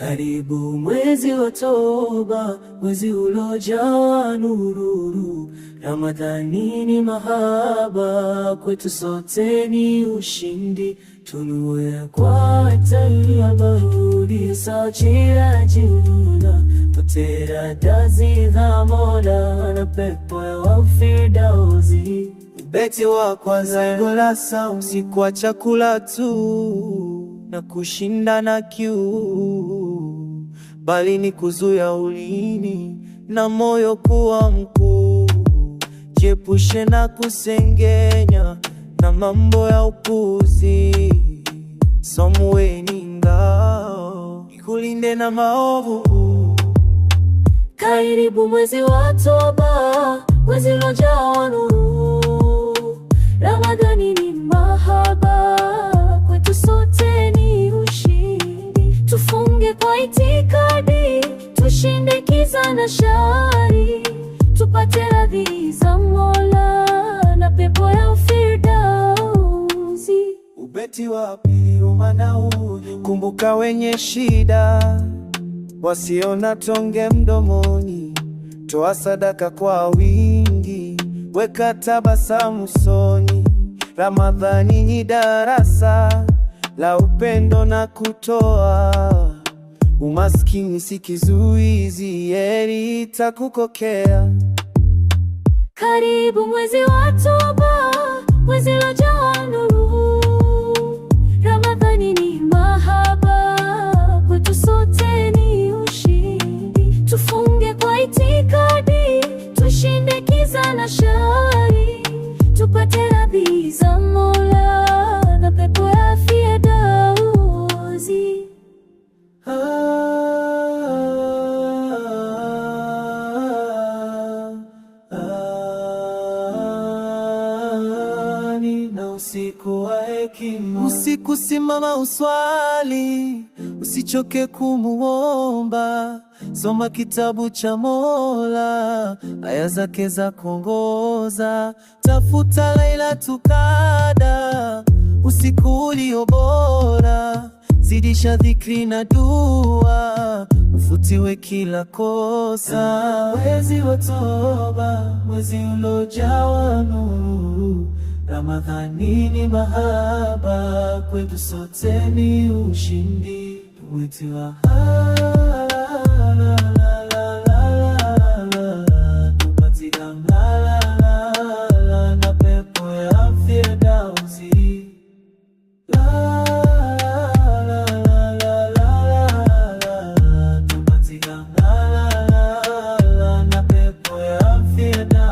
Karibu mwezi wa toba, mwezi ulojaa nuru. Ramadhani ni mahaba, kwetu sote ni ushindi. Tunue kwa tayaba sachira juna Tutera dazi dha Mola na pepo ya Firdausi. Ubeti wa kwanza, lengo la saumu si kwa chakula tu na kushinda na kiu, bali ni kuzuia ulimi na moyo kuwa mkuu. Jiepushe na kusengenya na mambo ya upuzi. Saumu ni ngao ikulinde na maovu. Karibu mwezi wa toba, mwezi uliojaa nuru. Ramadhani ni mahaba, kwetu sote ni ushindi. Tufunge kwa itikadi, tushinde kiza na shari, tupate radhi za Mola na pepo ya Firdausi. Ubeti wa pili, huruma kumbuka wenye shida, wasiona tonge mdomoni, toa sadaka kwa wingi, weka tabasamu usoni. Ramadhani ni darasa la upendo na kutoa. Umaskini si kizuizi, heri itakukokea. Karibu mwezi wa toba, mwezi uliojaa nuru. Ramadhani ni mahaba, kwetu sote ni ushindi. Tufunge kwa itikadi, tushinde kiza na shari, tupate radhi za Mola na pepo ya Firdausi. Ah, ah, na usiku wa hekima. Usiku simama uswali, usichoke kumuomba. Soma kitabu cha Mola, aya zake za kuongoza. Tafuta Lailatul Qadr, usiku ulio bora. Zidisha dhikri na dua, ufutiwe kila kosa. Mwezi wa toba, mwezi ulojawa nuru. Ramadhani ni mahaba, kwetu sote ni ushindi. Mwezi wa la la la la la la, tupatika la la la na pepo ya Firdausi. La la la la la la la, tupatika la la la na pepo ya Firdausi.